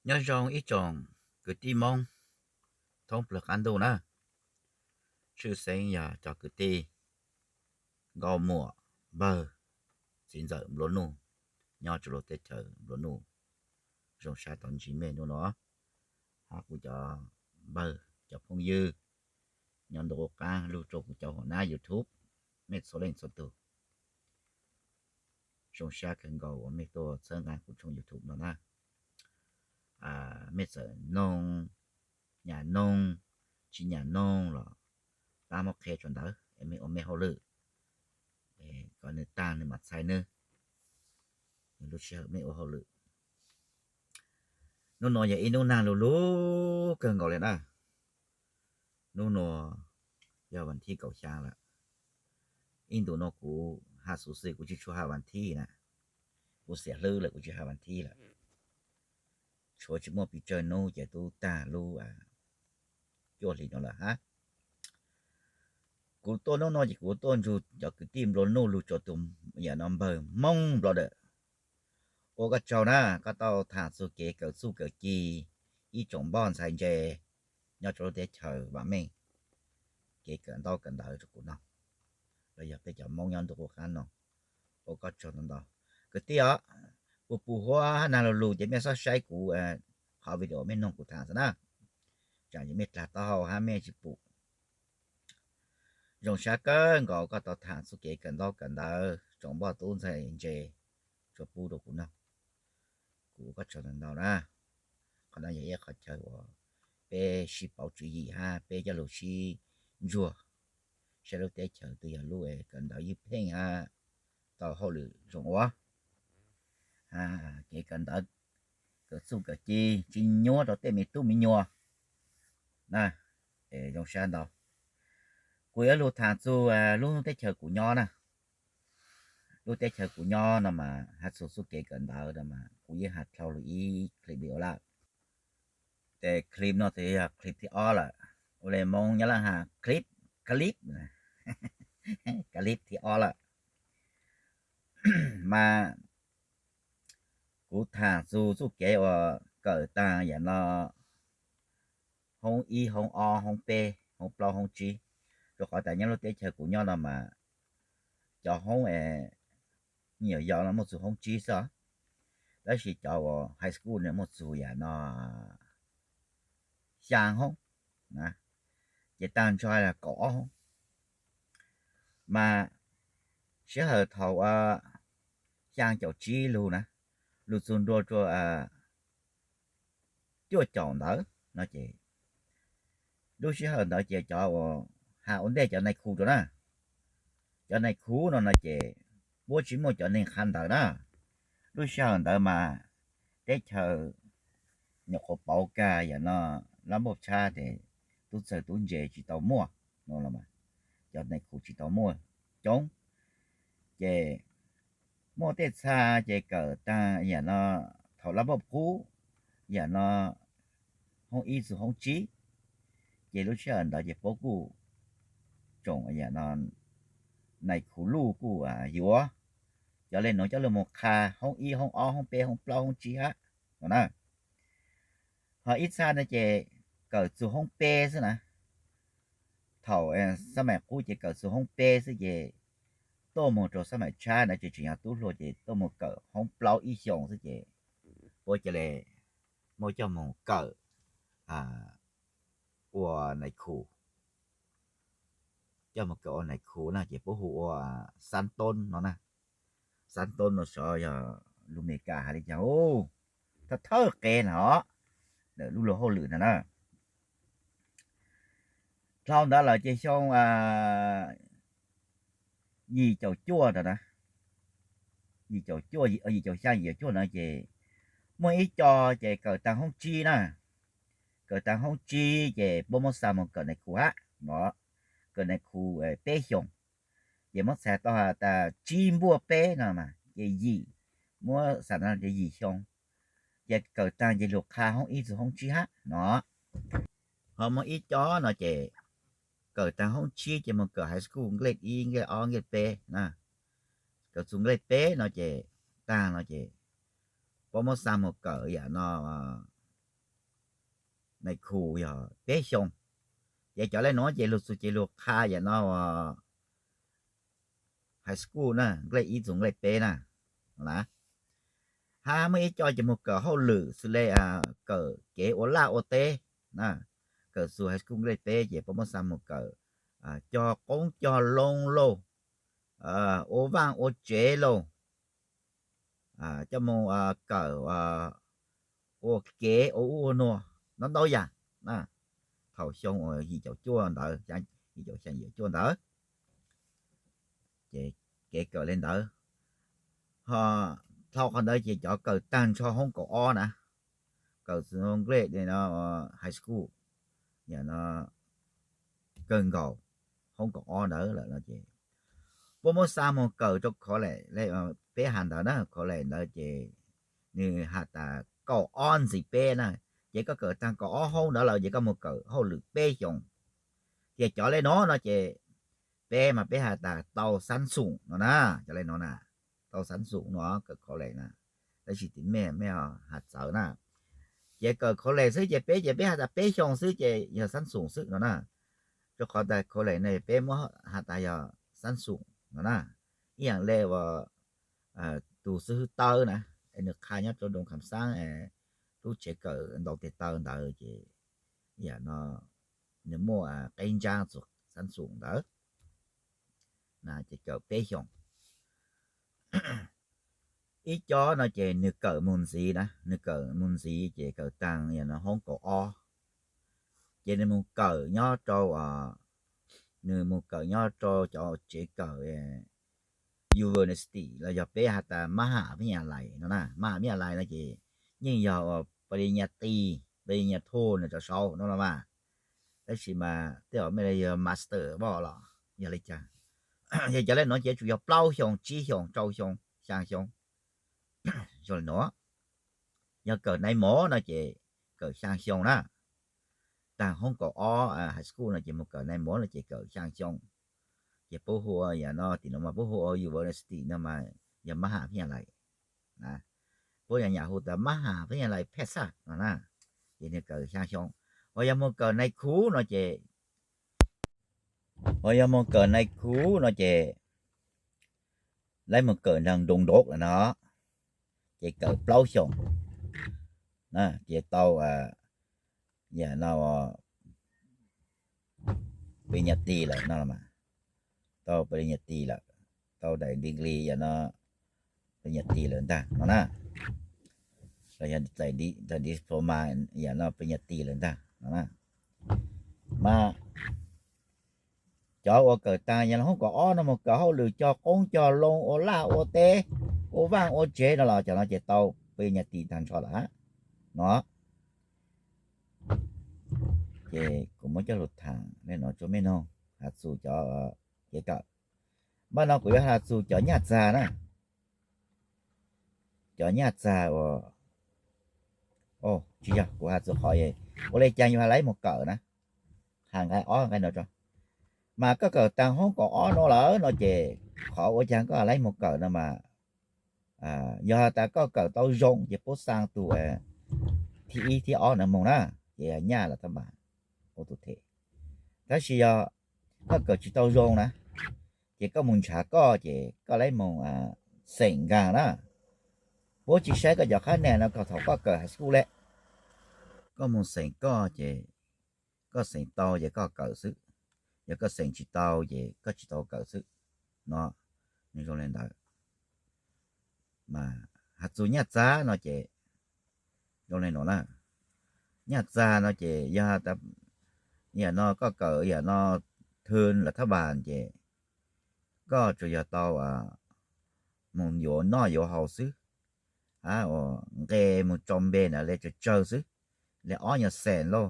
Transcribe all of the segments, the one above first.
Nyob zoo ib tsoom kwv tij Hmoob thoob plawg qab ntuj na, tshwj xeeb yog cov kwv tij nkauj muam npawg txiv ntxawm nplua nuj nyob rau lub teb chaws nplua nuj. Zoo sab tau ntsib mej hnub no, hab kuv cov npawg cov phooj ywg nyob ntu qub qaab lug rua kuv cov hauv nab YouTube, mej txhua leej txhua tug. Zoo sab kawg nkaus uas mej tuaj txhawb nqaa kuv tshooj YouTube no na. Mej txawm noog, nyam noog, tsi nyam noog los pab muab qhia rua ntawd es mej ua mej hauj lwm, kom nwg taag nwg mam txhais nwg, nwg lub sij hawm mej ua hauj lwm. Nub nua yog ib nub nag lug lug kawg nkaus le na. Nub nua yog vas thib kaum xyaa lawm. Ib ntus nua kuv has xuv xwm kuv tsi tshua has vas thib na, kuv xiam hlwb lawm kuv tsi has vas thib lawm. Tshuav tsi muaj pes tsawg nub ces tub taag lub cuaj hlis no lawm hab. Kuv tuaj nub nua ces kuv tuaj nrug cov kwv tij nplua nuj lug rua tug yam no npawg Hmoob Nplog Dawm, ua koj tsaug na, koj tau thaam txug kev kawm txuj kawm ci ib tsoom npoj ntxhais ntse nyob rua lub teb chaws vaam meej, kev kawm ntaub kawm ntawv rua kuv noog, los yog peb cov Moob nyob ntu qub qaab no, ua koj tsaug ntau ntau. Kwv tij os, puj puj huab hab nag lug lug ces mej xob saib kuv qhov video mej noog kuv thaam xwb na, tsam ces mej dlaag taub hau hab mej tsi pum. Zoo sab kawg nkaus koj tau thaam txuj kev kawm ntaub kawm ntawv tsoom npoj tub ntxhais ntse tsuas pub rua kuv noog, kuv ua koj tsaug ntau ntau na. Qhov no yog ib qhov chaw uas peb sib pauv tswv yim hab peb coj lug sib ntsuag saib lub teb chaws twg yog lub kawm ntawv ywj pheej hab tau hauj lwm zoo ua, kev kawm ntawv, kawm txuj kawm ci tsi nyuab rau tej me tub me nyuam na. Zoo sab ntau. Kuv yuav lug thaam txug lub teb chaws kuv nyob na. Lub teb chaws kuv nyob no mas has txug txuj kev kawm ntawv no mas kuv yeej has dlhau lug ib clip video lawm. Ces clip no tes yog clip thib ob lawm. Ua le Moob Nyab Laj has clip, clip, clip thib ob lawm. Mas kuv thaam txug txuj kev uas kawm taag yam no hoob ib, hoob ob, hoob peb, hoob plaub, hoob tsib, rua qhov tas nyob lub teb chaws kuv nyob no mas cov hoob es nyuam yaus no muaj txug hoob tsib xwb, tab sis cov uas high school no muaj txug yam no xyaa hoob, ces taag nrho yog kaum ob hoob. Mas sij hawm thaum xyaa caum tsib lug na, lug txug nrua rua cuaj caum ntawd no ces, lub sij hawm ntawd ces cov uas has ua ntej cov nais khu rua na, cov nais khu no no ces puab tsi muaj cov neeg qha ntawv na. Lub sij hawm ntawd mas teb chaws nyuam qhuav pauv kag yam no lab npauj tshab tes tub txawg tub ntse tsi tau muaj, cov nais khu tsi tau muaj coob, ces muaj tej txha ces kawm taag yam no thaum lab npauj qub, yam no hoob ib txug hoob tsib, ces lub sij hawm ntawd ces puab kuj tsoom yam no nais khu luj kuj yuav, cov le nuav coj lug moog qha hoob ib, hoob ob, hoob peb, hoob plaub, hoob tsib hab no na. Ho ib txha no ces kawm txug hoob peb xwb na. Thaum xab maim qub ces kawm txug hoob peb xwb ces tuaj moog rua xab maim tshab na ces tseem yog tub hluas ces tuaj moog kawm hoob plaub ib xyoos xwb ces puab ca le muab coj moog kawm ua nais khu, coj moog kawm ua nais khu na ces puab hu ua xab toob no na. Xab toob no xyov yog lus Amelikas has le caag, thawj thawj qe na os, lub luag hauj lwm no na. Dlhau ntawd lawm ces xyoo yim caum cuaj ntawd na, yim caum cuaj, yim caum xyaa yim caum cuaj no ces muaj ib co ces kawm taag hoob tsib na, kawm taag hoob tsib ces puab muab xa moog kawm nais khu hab no, kawm nais khu peb xyoos, ces muab txhais tau has tas tsib npuaj peb no mas ces yim, muab xa no ces yim xyoo, ces kawm taag ces lug qha hoob ib txug hoob tsib hab no. Ho muaj ib co no ces kawm taag hoob tsib ces moog kawm high school nklej ib, nklej ob, nklej peb na. Kawm txug nklej peb no ces taag no ces puab muab xa moog kawm yam no nais khu yog peb xyoo. Ces cov le nuav ces lug txug ces lug qha yam no high school na, nqlej ib txug nqlej peb na. Hab muaj ib co ces moog kawm hauj lwm xws le kawm kev ua laj ua teb, kawm txug high school nqlej peb ces puab muab xa moog kawm cog qoob cog loo lauj, ua vaaj ua tsev lauj, coj moog kawm ua kev ua ub ua nuav, ntau ntau yam. Thaum xyoo uas yim caum cuaj ntawd, yim caum xyaa yim caum cuaj ntawd, ces kev kawm le ntawd. Ho dhau qhov ntawd ces cov kawm taag nrho hoob kaum ob na, kawm txug nqlej high school, yam no kawg nkaus hoob kaum ob ntawd lawm no ces puab muab xa moog kawm rau college, peb has ntawd na, college ntawd ces nwg has tas kaum ob ntxiv peb na, ces koj kawm taag kaum ob hoob ntawd lawm ces koj moog kawm hauj lwm peb xyoos. Ces cov le nuav no ces peb mas peb has tas tau xab xoom no na, cov le nuav na, tau xab xoom no kawm college na, tab sis tim mej mej has txawv na. Ces kawm college xwb ces peb ces peb has tas peb xyoos xwb ces yog xab xoom xwb no na. Rua qhov tas college no peb muab has tas yog xab xoom no na. Ib yaam le uas tug xib hwb Tawb na, es nwg qha nyob rua Doos Kham Xaab, lub tsev kawm ntaus tes taw ntawd ces yam no nwg muaj qeb ntsaab txug xab xoom ntawd, ces kawm peb xyoos. Ib co no ces nwg kawm moog ntxiv na, nwg kawm moog ntxiv ces kawm taag yam no hoob kaum ob, ces nwg moog kawm nyob rau, nwg moog kawm nyob rau cov tsev kawm university los yog peb has tas mab ham vib yas lais no na. Mab ham vib yas lais no ces yeej yog ua palinyati, palinyatho no rov sau no los mas, tab sis mas tej zaum mej le yog master vaj los yog le caag. Yog cov le nuav ces yuav tsum yog plaub xyoos, tsib xyoos, rau xyoo, xyaa xyoo, zoo le nuav. Yog kawm nai mov no ces kawm xyaa xyoo na. Taag hoob kaum ob high school no ces moog kawm nai mov no ces kawm xyaa xyoo. Ces puab hu ua yam no, tim nuav mas puab hu ua university no mas yog mab ham vib yas lais, puab nyam nyam hu tas mab ham vib yas lais phej xaj no na. Ces nwg kawm xyaa xyoo. Uas yog moog kawm nai khu no ces, uas yog moog kawm nai khu no ces lawv moog kawm nraag Doos Nrov lawm no, ces kawm plaub xyoos, ces tau yam no palinyati lawm no, tau palinyati lawm, tau daim degree yam no palinyati lawm ntag no na, los yog daim diploma yam no palinyati lawm ntag no na. Mas cov uas kawm taag yam no hoob kaum ob no moog kawm hauj lwm cog qoob cog loo, ua laj ua teb, ua vaaj ua tsev no los cov no ces tau palinyati taag nrho lawm no. Ces kuv muab coj lug thaam le nuav rua mej noog, has txug cov kev kawm. Npaj no kuv yuav has txug cov nyaj txag na. Cov nyaj txag uas, tsis yog, kuv has txug qhov ua le caag yug has laiv moog kawm na. Has nqai ob nqai no tso. Mas koj kawm taag hoob kaum ob nuav lawm no ces qhov ua caag koj has laiv moog kawm no mas, yog has tas koj kawm tau zoo ces puab xaa tug thib ib thib ob ntawd moog na, ces nyaj lawm thab npas ua tug them. Tab sis yog koj kawm tsis tau zoo na, ces koj moog nrhav koj ces koj laiv moog xeem nkaag na. Puab tsis saib koj cov qhab nag no kom thaum koj kawm high school le. Koj moog xeem koj ces koj xeem tau ces koj kawm xwb, yog koj xeem tsis tau ces koj tsis tau kawm xwb no. Nws zoo le ntawd. Mas has txug nyaj txag no ces zoo le nuav na. Nyaj txag no ces yog yam no koj kawm yam no thwv lawm thab npas ces koj tsuas yog tau moog yuav noj yuav haus xwb, nqe moog tsau npe na le tsawg tsawg xwb, le ob nyuas xees lauj,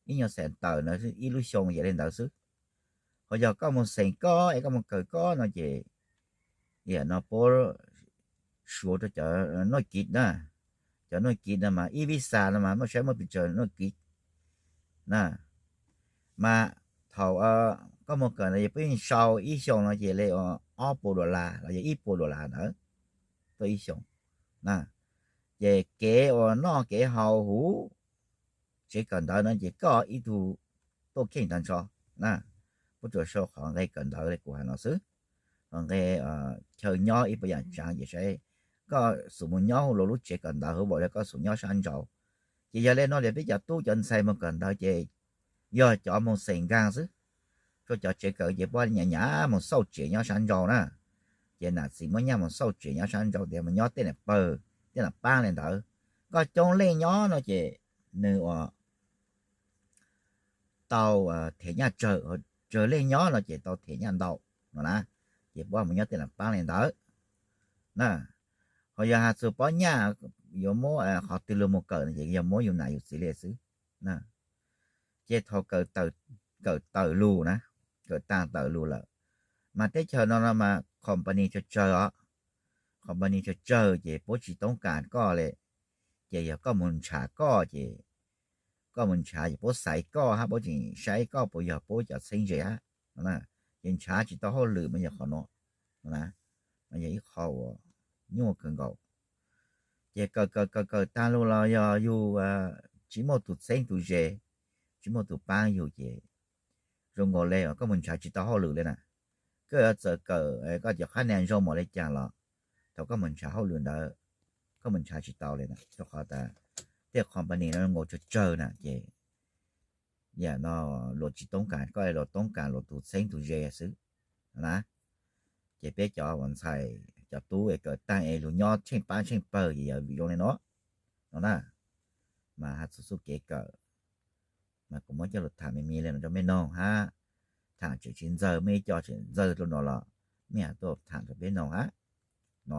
ib nyuas xees tawm ntawd xwb, ib lub xyoo yam le ntawd xwb. Ho yog koj moog xeem koj es koj moog kawm koj no ces yam no puab suav rua cov nuj kiv na. Cov nuj kiv no mas ib visa no mas muaj saib muaj pes tsawg nuj kiv na. Mas thaum koj moog kawm ntawd puab yeej sau ib xyoo no ces le ob puas dollar los yog ib puas dollar ntawd tuaj ib xyoo na. Ces kev ua noj kev haus huv tsev kawm ntawv no ces koj ib tug tuaj kheej tag nrho na. Puab tsuas sau qhov nqe kawm ntawv li kuv has no xwb. Qhov nqe chaw nyob ib puas yaam tsaav ces saib koj xum moog nyob huv luas lub tsev kawm ntawv huv npaum li koj xum nyob sab nraud. Ces yog le no li peb cov tub cov ntxhais moog kawm ntawv ces yog cov moog xeem nkaag xwb. Tsua cov tsev kawm ces puab nyam nyam moog xauj tsev nyob sab nraud na. Ces nam txiv muab nyaj moog xauj tsev nyob sab nraud tias moog nyob tej nam pawg tej nam paab le ntawd. Koj coob leej nyob no ces nws ua tau them nyaj tsawg, tsawg leej nyob no ces tau them nyaj ntau no na. Ces puab moog nyob tej nam paab le ntawd na. Ho yog has txug pob nyaj yuav muab qhov twg lug moog kawm no ces yog muab yug nam yug txiv le xwb. Ces thaus kawm tawm lug na, kawm taag tawm lug lawm, mas teb chaws no no mas company tsawg tsawg os, company tsawg tsawg ces puab tsis toob kas koj le. Ces yog koj moog nrhav koj ces koj moog nrhav ces puab xaiv koj hab puab tseem saib koj puas yog puab cov txheeb ze hab. Ces nrhav tsis tau hauj lwm mas yog qhov nuav, mas yog ib qho uas nyuaj kawg nkaus. Ces kawm kawm kawm kawm taag lug los yog yug tsis muaj tug txheeb tug ze, tsis muaj tug paab yug ces zoo nkaus le koj moog nrhav tsis tau hauj lwm le na. Koj yuav txawm kawm koj cov qhab nias zoo npaum le caag los thaus koj moog nrhav hauj lwm ntawd koj moog nrhav tsis tau le na, rua qhov tas tej company no zoo nkaus tsawg tsawg na ces yam no luas tsis toob kas koj, luas toob kas luas tug txheeb tug ze xwb na. Ces peb cov ua ntxhais cov tub es kawm taag es lug nyob tsheej paab tsheej pawg ces yog vim zoo le nuav no na. Mas has txug txuj kev kawm mas kuv muab coj lug thaam me me le no rua mej noog hab. Thaam tseem tsis ntxaws, mej ib co tseem ntxaws dlua nuav los mej has tuaj thaam rua peb noog hab no.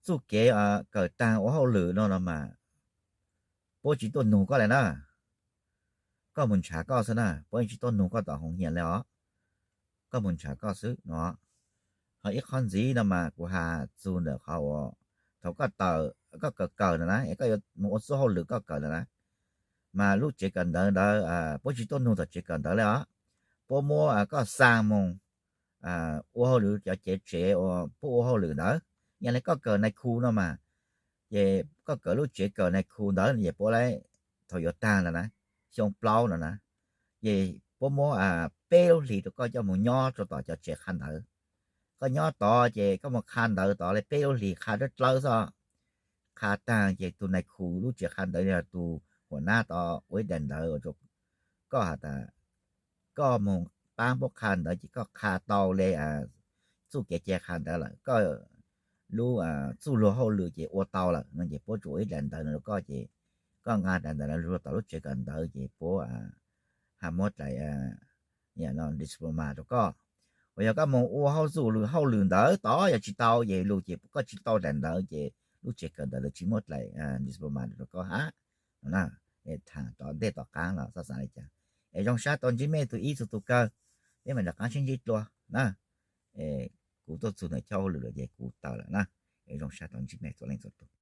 Txuj kev kawm taag ua hauj lwm no no mas puab tsis tuaj nug koj le na. Koj moog nrhav koj xwb na, puab tsis tuaj nug koj tom hoos hias le os. Koj moog nrhav koj xwb no. Ho ib qhov ntxiv no mas kuv has txug ntawm qhov uas thaus koj tawm, koj kawm kawm ntawd na es koj yuav moog ua txuj hauj lwm koj kawm ntawd na, mas lub tsev kawm ntawv ntawd puab tsis tuaj nug tom tsev kawm ntawv le os. Puab muab koj xaa moog ua hauj lwm cov cev tsev uas puab ua hauj lwm ntawd. Yog le koj kawm nais khu no mas, ces koj kawm lub tsev kawm nais khu ntawd ces puab le, thaus yuav taag lawm na, xyoo plaub no na, ces puab muab peb lub hlis rua koj coj moog nyob rua tom cov tsev qha ntawv. Koj nyob tod ces koj moog qha ntawv tod le peb lub hlis qha dlawb dlawb xwb. Qha taag ces tug nais khu lub tsev qha ntawv yog tug huam nab tod ua ib daim ntawv rua koj has tas koj moog paab puab qha ntawv ces koj qha tau le txuj kev cai qha ntawv lawm, koj lub txuj luag hauj lwm ces ua tau lawm no ces puab tsuas ua ib daim ntawv no rua koj ces koj nqa daim ntawv no lug tom lub tsev kawm ntawv ces puab ha muab daim diploma rua koj. Uas yog koj moog ua hauj txuj lwm hauj lwm ntawd tod yog tsis tau ces lug ces koj tsis tau daim ntawv ces lub tsev kawm ntawv lawv tsis muab daim diploma rua koj hab no na. Thaam tom ntej tom qaab los xaav xaav le caag. Es zoo sab tau ntsib mej tug ib txug tug kawg, peb maam rov qaab sib ntsib dlua na. Kuv tuaj txug ntawm chob hauj lwm lawm ces kuv tawm lawm na. Es zoo sab tau ntsib mej txhua leej txhua tug.